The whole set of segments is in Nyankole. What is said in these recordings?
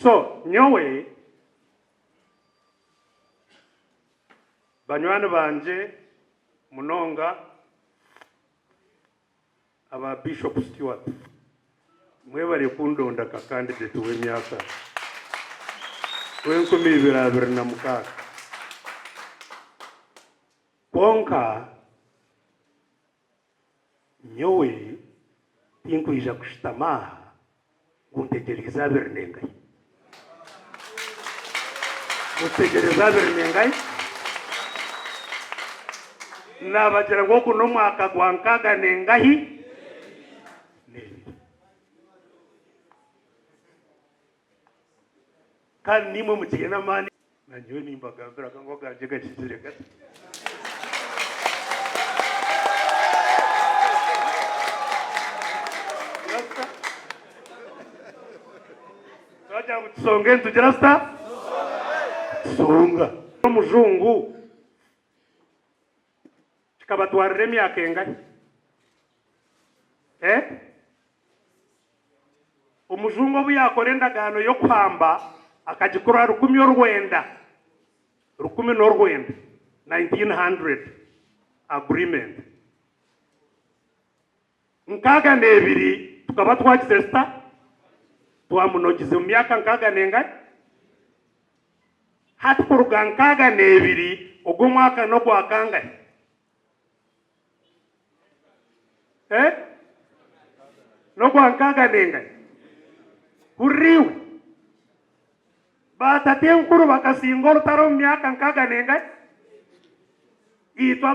So nyowe banywani bangye munonga aba Bishop Stuart mwebare kundonda nka candidate w'emyaka w'enkumibiri abiri na mukaaga. Kwonka nyowe tinkwija kushutama aha ngu ntegyereze abiri n'engahi. Ngu tutegyereze abiri n'engahi? Naabagira ngu ogu n'omwaka gwa nkaaga n'engahi? N'ebiri. Kandi naimwe mugiire n'amaani. Na nyowe nimbagambira ngu agangye gakizire gata. Twagira ngu tusonge nitugira tuta? Tusonga. Omujungu kikabatwarira emyaka engahi? Eh? Omujungu obu yaakora endagaano y'okuhamba akagikora rukumi orwenda, 1900, 1900 agreement. Nkaaga n'ebiri tukaba twagize tuta? Twamunogize omu myaka nkaaga n'engahi? Hati kuruga nkaaga n'ebiri ogwo omwaka n'ogwa kangahi? Eh? N'ogwa nkaaga n'engahi? Hurira iwe! Baatatenkuru bakasinga orutaro omu myaka nkaaga n'engahi? Itwe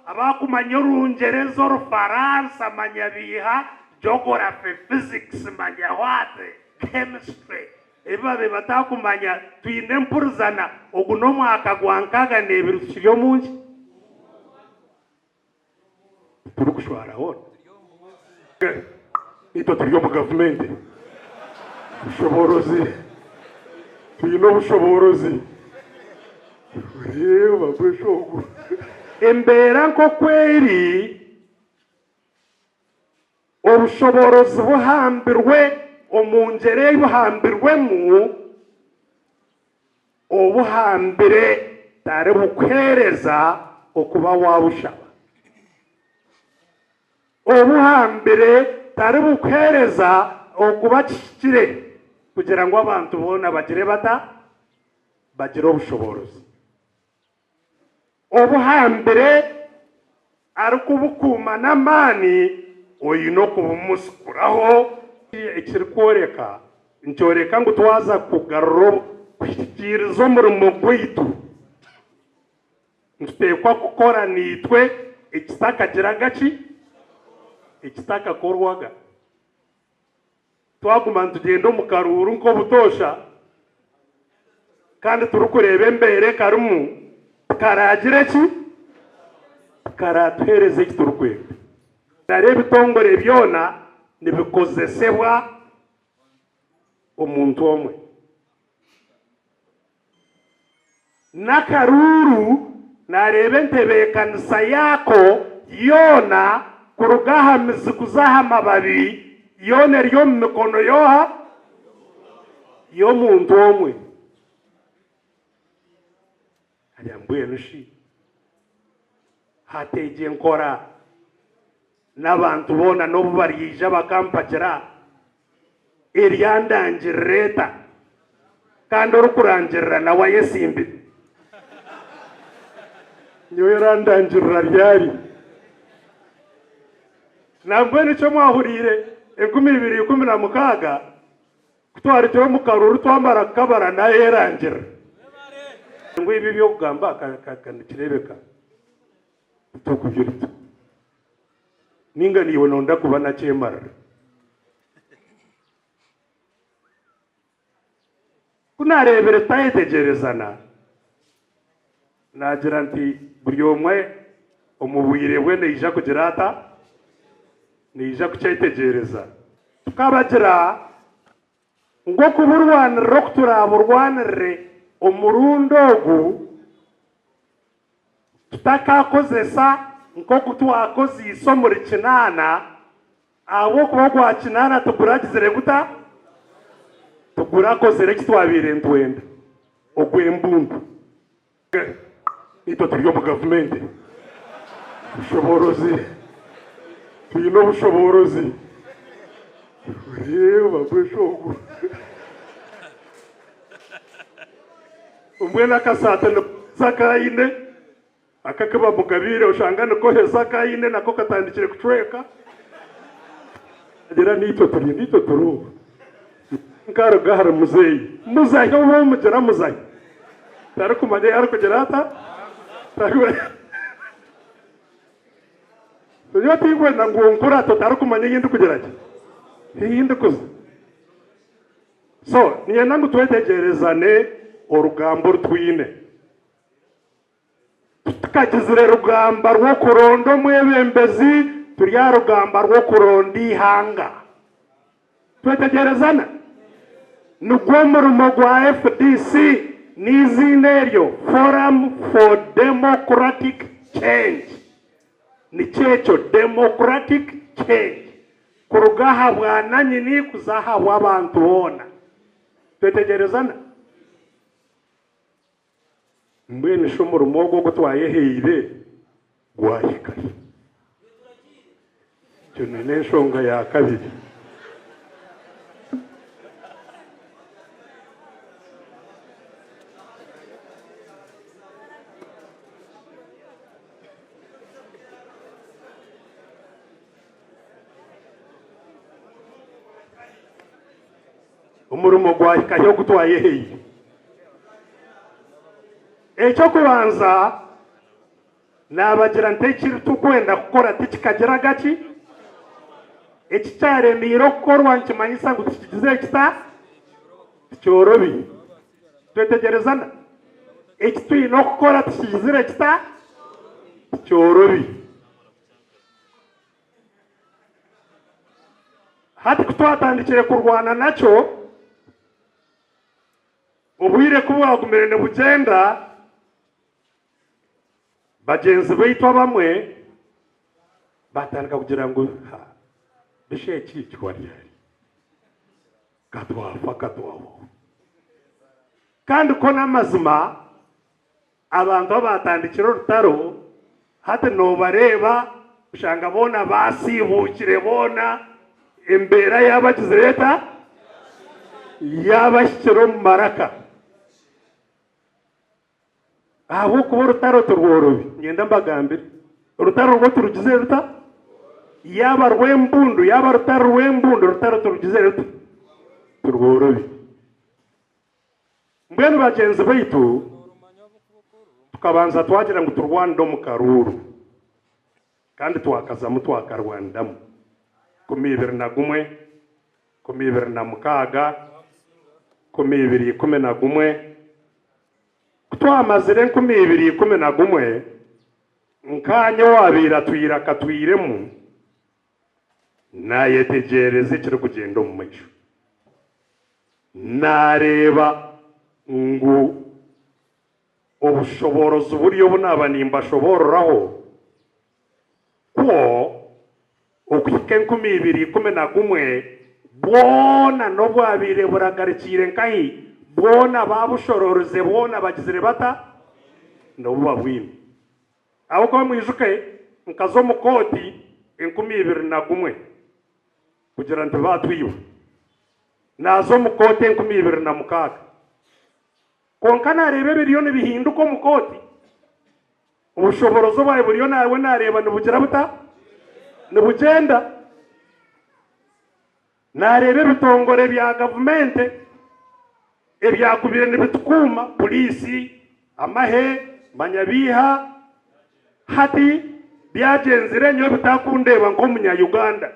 abakumanya Orungyereza, Orufaransa, manya biiha, geography, physics, manya what, chemistry, ebi babaire batakumanya, twine empurizana, ogu n'omwaka gwa nkaaga n'ebiri tukiri omu nki? Titurikushwara hoona. Itwe turi omu gavumenti, obushoboorozi, twine obushoboorozi. Reeba mbwenu ogu. Embeera nk'oku eri, obushoboorozi buhambirwe omu ngyera ei buhambirwemu, Obuhambire taribukuheereza okuba waabushaba. Obuhambire taribukuheereza okuba kihikire kugira ngu abantu boona bagire bata? Bagire obushoboorozi. Obuhambire arikubukuuma n'amaani, oine okubumusikuraho. Ekirikworeka, nikyoreka ngu twaza kugarura kuhikiiriza omurimo gwaitu, nituteekwa kukora naitwe ekitakagiraga ki? Ekitakakorwaga. Twaguma nitugyenda omu karuuru nk'obutoosha kandi turikureeba embeera ekarimu, tikaraagire ki? Tikaraatuheereza eki turikwenda. Nari ebitongore byona nibikozesebwa omuntu omwe. N'akaruuru naareeba entebeekanisa yaako yoona kuruga aha mizi kuza aha mababi, yoona eri omu mikono y'oha? Y'omuntu omwe. Harya mbwenu shi hati egyo enkora n'abantu boona n'obu baryaija bakampagira, eryandangirira eta? Kandi orikurangirira nawe ayesimbire. Nyowe erandangirira ryari? Nambwenu ekyo mwahuriire 2016 ku twarugire omu karuuru twamara kukabara nayerangirira. Ngu ebi eby'okugamba ka nikireebeka titwokubyo Ninga naiwe nonda kuba nakyemarira. Ku naareebire tutayetegyerezana, naagira nti buri omwe omu bwire bwe naija kugira ata? Naija kukyetegyereza. Tukabagira ngu okuburwanirira oku turaaburwanirire omurundi ogu, Tutakakozesa nk'oku twakozeise omuri Kinaana, ahabw'okuba ogwa Kinaana tiguragizire guta? Tigurakozire eki twabaire nitwenda, ogw'embundu. Itwe turi omu gavumenti, obushoboorozi, twine obushoboorozi. Reeba mbwenu ogu. Mbwenu akasaati niko aku aine, aku aku bamugabiire oshanga niko heza aku aine nako katandikire kucweka. Agira naitwe turi naitwe turi obu. Nkaruga ahari muzeeyi. Muzahi obu omugira muzahi tarikumanya ei arikugira ata? Nyowe tinkwenda ngu onkurate otarikumanya ei ndikugira ki? Ei ndikuza. So niinyenda ngu twetegyerezane orugamba oru twine. Titukagizire rugamba rw'okuronda omwebembezi, turi aha rugamba rw'okuronda eihanga. Twetegyerezana? Nigwo murimo gwa FDC n'eiziina eryo Forum for Democratic Change. Nikyo ekyo, Democratic Change, kuruga aha bwananyini kuza aha bw'abantu boona. Twetegyerezana? Mbwenu shi omurimo ogu ogu twayehaire gwahika hi? Egyo n'enshonga ya kabiri. Omurimo gwahika hi ogu twayehaire? Eky'okubanza, naabagira nti eki turikwenda kukora tikikagiraga ki? Eki kyaremeire okukorwa nikimanyisa ngu tikigizire kita? Tikyorobi. Twetegyerezana? Eki twine okukora tikigizire kita? Tikyorobi. Hati ku twatandikire kurwana nakyo, obwire ku bwagumire nibugyenda, bagyenzi baitu abamwe baatandika kugira ngu, Ha, busha eki kihwa ryari? Ka twafa ka twahwaho. Kandi kwo n'amazima, Abantu abaatandikire orutaro hati noobareeba oshanga boona baasiibuukire boona embeera yaabagizire eta? Yaabahikire omu maraka. Ahabw'okuba orutaro tirworobi, niinyenda mbagambire, orutaro rwo turugizire ruta? Yaaba rw'embundu, yaaba rutari rw'embundu, orutaro turugizire ruta? Tirworobi. Mbwenu bagyenzi baitu, tukabanza twagira ngu turwanire omu karuuru, kandi twakazamu twakarwaniramu 2021, 2026, 2011. Ku twamazire 2011, nkaanye owaabaire atwire akatwiremu, Naayetegyereza ekirikugyenda omu maisho. Naareeba ngu obushoboorozi buri obu naaba nimbashoboororaho kwo okuhika 2011 bwona n'obwabaire buragarikiire nkahi, bwona baabushoroorize bwona bagizire bata? N'obu babwine. Ahabw'okuba mwijuke, nkaza omu kooti 2001 kugira nti baatwiba. Naaza omu kooti 2006. Kwonka naareeba ebiriyo nibihinduka omu kooti, obushoboorozi obwaye buriyo naawe naareeba nibugira buta? Nibugyenda. Naareeba ebitongore bya gavumenti ebyakubaire nibitukuuma, puriisi, amahe, manya biiha, hati byagyenzire nyowe bitakundeeba nk'omunya Uganda.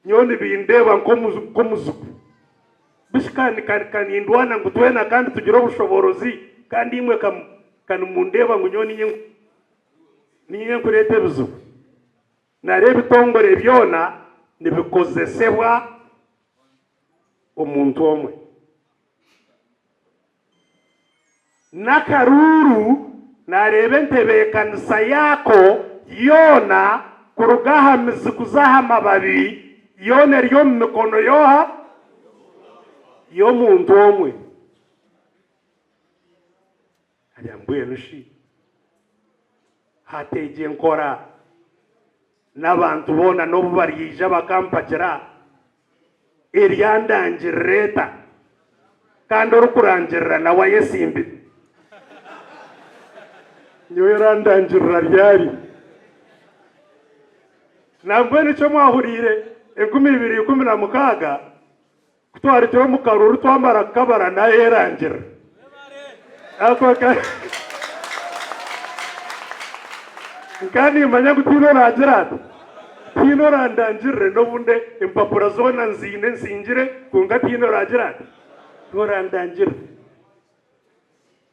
Nyowe nibindeeba nk'omuzigu. Bishi ka nindwana ngu twena kandi tugire obushoboorozi kandi imwe ka nimundeeba ngu nyowe niinye nkureeta ebizibu. Nari ebitongore byona nibikozesebwa omuntu omwe. N'akaruuru naareeba entebeekanisa yaako yoona kuruga aha mizi kuza aha mababi, yoona eri omu mikono y'oha? y'omuntu omwe. Harya mbwenu shi hati egyo enkora n'abantu boona n'obu baryaija bakampagira eryandangirira eta kandi orikurangirira nawe ayetsimbire? Nyowe erandangirira ryari? Nambwenu ekyo mwahuriire 2016 Ku twarugire omu karuuru twamara kukabara naayerangirira. Ako ka Nkaba nimmanya ngu tihaine oraagira ati, tihaine orandangirire n'obundi empapura zoona nziine nsingire kwonka tihaine oraagira ati, orandangirire.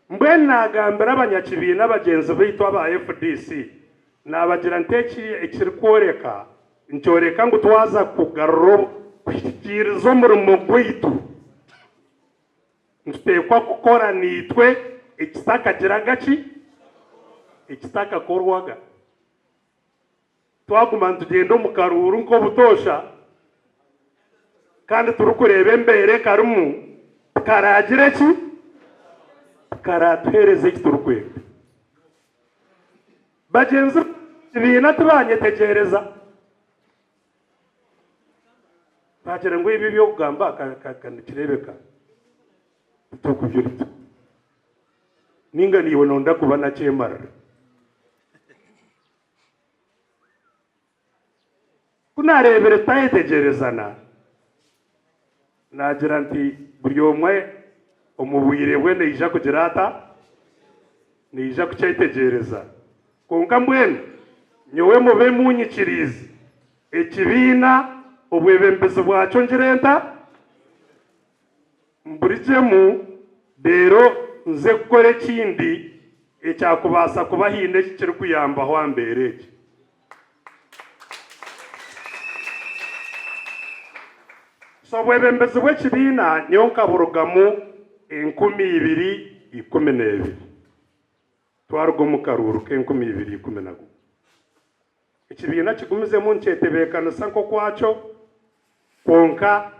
Mbwenu naagambira abanyakibiina bagyenzi baitu aba FDC naabagira nti eki ekirikworeka nikyoreka ngu twaza kugarura kuhikiiriza omurimo gwaitu nituteekwa kukora naitwe ekitakagiraga ki? Ekitakakorwaga. Twaguma nitugyenda omu karuuru nk'obutoosha kandi turikureeba embeera ekarimu, tikaraagire ki? Tikaraatuheereza eki turikwenda. Bagyenzi b'ekibiina tibanyetegyereza. Baagira ngu ebi eby'okugamba ka nikireebeka titurikubyurita. Nainga naiwe nooyenda kuba nakyemarira. Ku naareebire tutayetegyerezana, naagira nti buri omwe omu bwire bwe naija kugira ata? Naija kukyetegyereza. Kwonka mbwenu nyowe mube muunyikiriize, ekibiina obwebembezi bwakyo ngire nta? Mburigyemu reero nze kukora ekindi ekyakubaasa kuba haine eki kirikuyambaho aha mbeera egi. So obwebembezi bw'ekibiina nyowe nkaburugamu 2012 twaruga omu karuuru k'e2011. Ekibiina kigumizemu nikyetebeekanisa nk'okwakyo, kwonka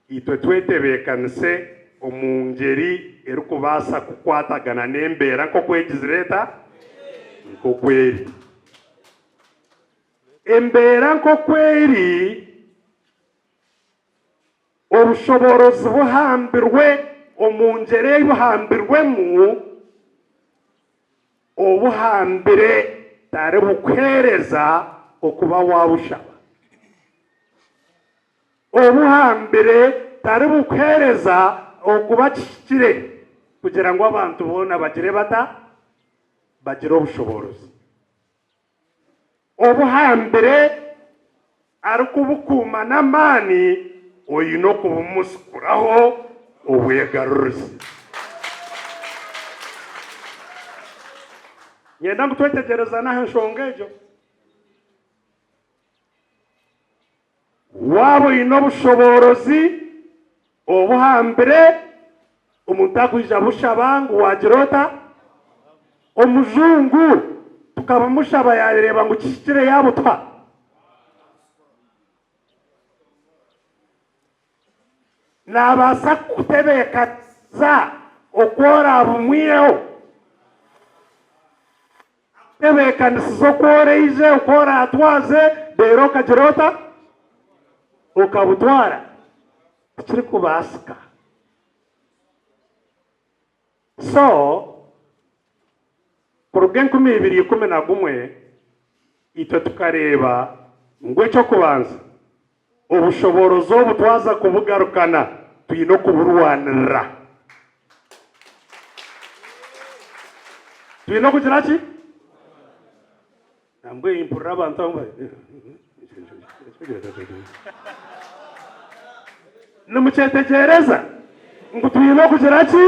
itwe twetebeekanise omu ngyeri erikubaasa kukwatagana n'embeera nk'oku egizire eta? Nk'oku eri. Embeera nk'oku eri, obushoboorozi buhambirwe omu ngyeri ei buhambirwemu, Obuhambire taribukuheereza okuba waabushaba. Obuhambire taribukuheereza okuba kihikire kugira ngu abantu boona bagire bata? Bagire obushoboorozi. Obuhambire arikubukuuma n'amaani, oine okubumusikuraho obwegarurize. Niinyenda ngu twetegyerezane aha nshonga egyo. Waaba oine obushoboorozi obuhambire, omuntu akwija bushaba ngu waagira ota? Omujungu tukabimushaba yaareeba ngu kihikire yaabutuha. Naabaasa kukutebeekanisiza oku oraabumwiheho. Akutebeekanisiza oku oraije, oku oraatwaze, reero okagira ota? Okabutwara. Tikirikubaasika. So, kuruga 2011, itwe tukareeba ngu eky'okubanza, obushoboorozi obu twaza kubugarukana, twine okuburwanirira. Twine okugira ki? Nambwenu mpurira abantu abamwe Nimukyetegyereza ngu twine okugira ki?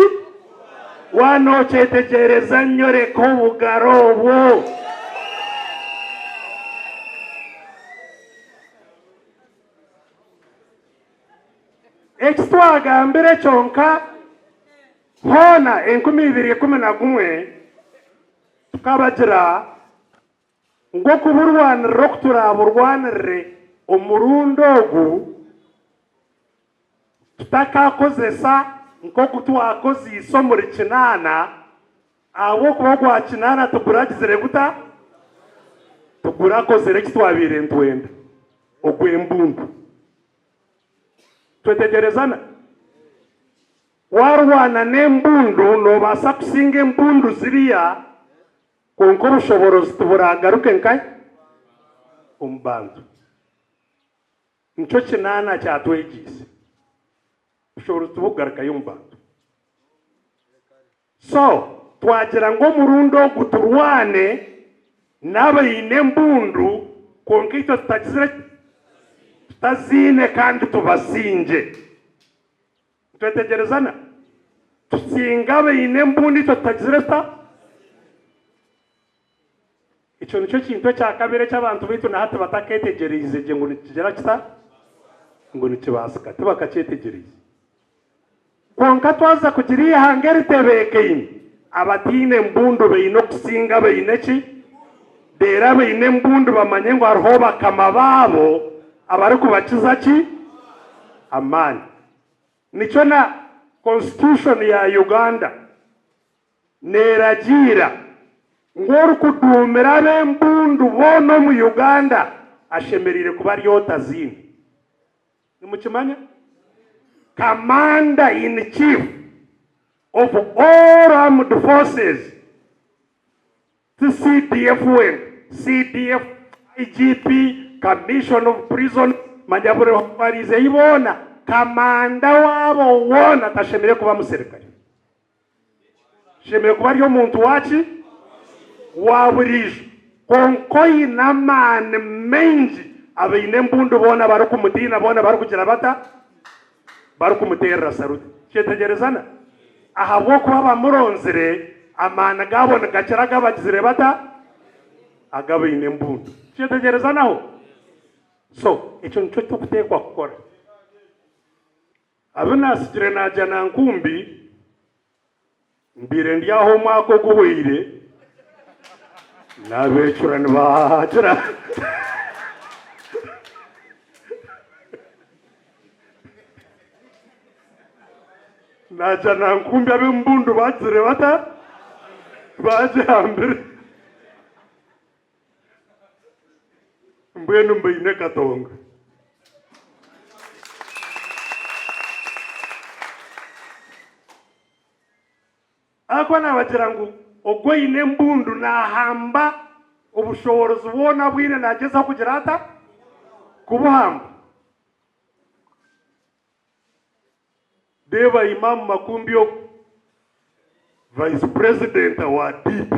Waaba nookyetegyereza nyoreka obugaro obwo. Eki twagambire kyonka hoona 2011 tukabagira ngu okuburwanirira oku turaaburwanirire omurundi ogu, Tutakakozesa nk'oku twakoziise omuri kinaana, ahabw'okuba ogwa kinaana tiguragizire guta? Tigurakozire eki twabaire nitwenda, ogw'embundu. Twetegyerezana? Waarwana n'embundu noobaasa kusinga embundu ziriya, kwonka obushoboorozi tiburagaruke nkahi? Omu bantu. Nikyo kinaana kyatwegyeise. Obushoboorozi tiburikugarukayo omu bantu. So, twagira ngu omurundi ogu turwane n'abaine embundu kwonka itwe tutagizire ki? Tutaziine kandi tubasingye. Nitwetegyerezana? Tusinge abaine embundu itwe tutagizire tuta? Ekyo nikyo kintu ekyakabiri eki abantu baitu na hati batakeetegyereize gye ngu nikigira kita? Ngu nikibaasika. Tibakakyetegyereize. Kwonka twaza kugira eihanga eritebeekaine, abataine mbundu baine okusinga abaine ki? Reero abaine embundu bamanye ngu hariho bakama baabo abarikubakiza ki? Amaani. Nikyo na Constitution ya Uganda Neeragiira ngu orikuduumira ab'embundu boona omu Uganda ashemereire kuba ari otaziine. Nimukimanya? Commander in Chief of all armed forces ti CDF wenka, CDF, IGP, Commission of Prisons, manya buri hariizeyo boona, kamanda waabo woona tashemereire kuba muserikare. Ashemereire kuba ari omuntu wa ki? Wa buriijo. Kwonka oine amaani maingi, abaine embundu boona barikumutiina, boona barikugira bata? Barikumuteerera saruti. Kyetegyerezana? Ahabw'okuba abamuronzire, amaani gaabo nigakira ag'abagizire bata? Ag'abaine embundu. Kyetegyerezana aho? So, ekyo nikyo turikuteekwa kukora. Abu naatsigire naagya na nkumbi, mbaire ndi aho omwaka oguhweire, naabeecura nibaagira. Naagya na nkumbi ab'embundu baagizire bata? Baagihambire. Mbwenu mbaine Katonga. Ahakuba naabagira ngu ogwo oine embundu naahamba obushoboorozi bwona abu aine naagyezaho kugira ata? Kubuhamba. Reeba Imam Makumbi ogu, Vice President wa DP.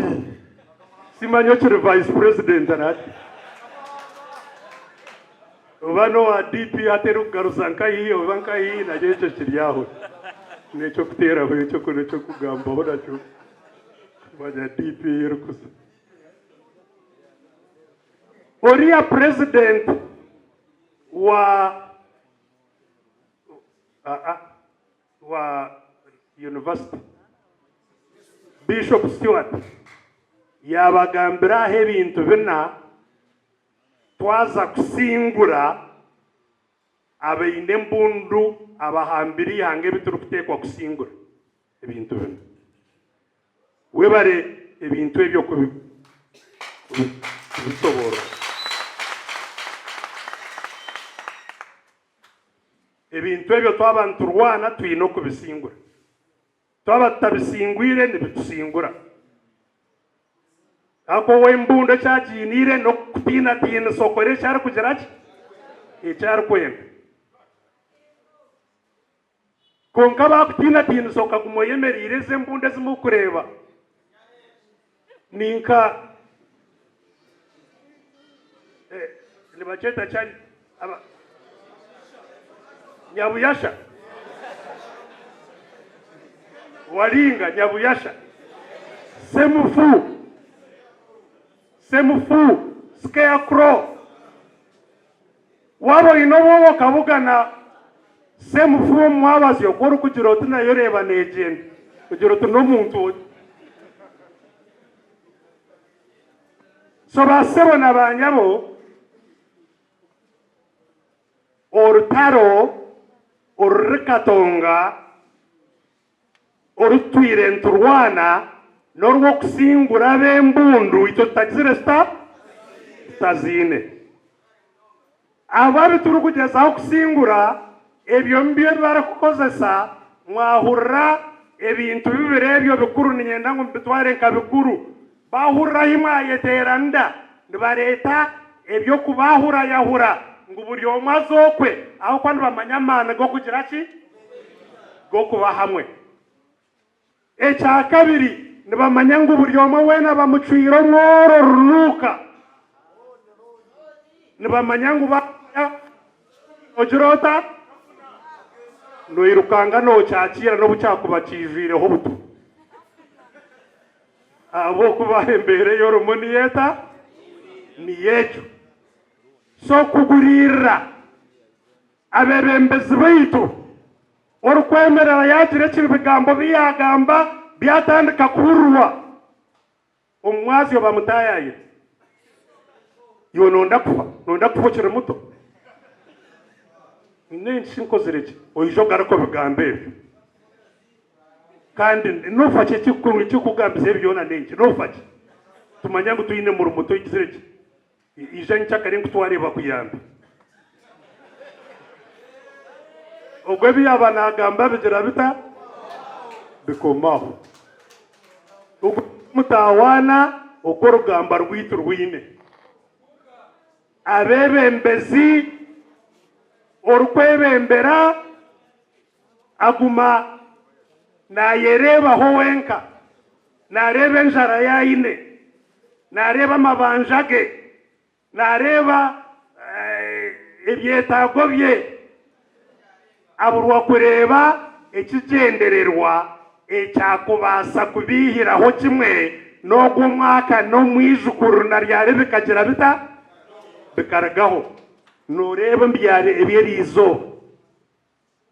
Simanya okiri Vice President nahati. Oba n'owa DP hati erikugaruza nkahi oba nkahi nakyo ekyo kiri aho. N'eky'okuteeraho eky'okugambaho nakyo kumanya DP ei erikuza. Oriya President wa wa University, Bishop Stuart yaabagambira aha ebintu bina twaza kusingura abaine embundu abahambire eihanga ebi turikuteekwa kusingura ebintu bina. Webare ebintu ebyo kubishoboorora. Ebintu ebyo twaba niturwana twine okubisingura. Twaba tutabisingwire nibitusingura. Ahakuba ow'embundu eki agiiniire n'okukutiinatiinisa okore eki arikugira ki? Eki arikwenda. Kwonka baakutiinatiinisa okaguma oyemereire ezi embundu ezi murikureeba ni nka nibakyeta ki Nyabuyasha Waringa Nyabuyasha Semufu Semufu Scarecrow Waaba oine obwoba okabugana Semufu omu mwabazyo ku orikugira oti nayo reeba neegyenda, ogira oti n'omuntu oti. So ba sebo na ba nyabo, orutaro. Oruri Katonga orutwire niturwana n'orw'okusingura ab'embundu itwe tutagizire tuta? Tutaziine. Abo abu turikugyezaho kusingura ebyo nibyo ebi barikukozesa mwahurira ebintu bibiri ebyo bikuru niinyenda ngu mubitware nka bikuru. Baahurira ahi mwayeteeranira nibareeta eby'okubahurayahura ngu buri omwe aze okwe ahabw'okuba nibamanya amaani g'okugira ki? G'okuba hamwe. Ekyakabiri, nibamanya ngu buri omwe weena bamucwire omworo runuuka. Nibamanya ngu baakora ogira ota? Noirukanga nookyakiira n'obu kyakuba kiijwireho obutu. Ahabw'okuba embeera ei orimu niyo eta? Niyo egyo. So kuguriirira abeebembezi baitu, orikwemerera yaagira eki ebigambo bi yaagamba byatandika kuhurirwa, omu mwazyo bamutaayaayire. Iwe nooyenda kufa? Nooyenda kufa okiri muto? N'enki shi nkozire ki? Oije ogaruke obigambe ebyo. Kandi nofa ki ekirikukugambisa ebi byona n'enki? Nofa ki? Tumanya ngu twine murimo twegizire ki? Ija nkyakare nkutware bakuyambe. Ogwo ebi yaaba naagamba bigira bita? Bikomaho. Ogwo mutawaana ogu orugamba rwaitu rwine. Abeebembezi, orikwebembera Aguma naayereebaho wenka, naareeba enjara ei aine, naareeba amabanja ge, naareeba ebyetaago bye. Aburwa kureeba ekigyendererwa ekyakubaasa kubiihiraho kimwe n'ogwo mwaka n'omwijukuru na ryari bikagira bita? Bikarugaho. Nooreeba ebyaro eby'eriizooba.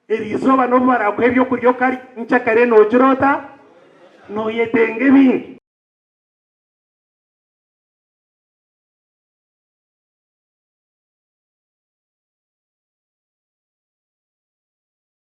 Eriizooba n'obu baraakuha eby'okurya okarya nkyakare noogira ota? Nooyetenga ebindi.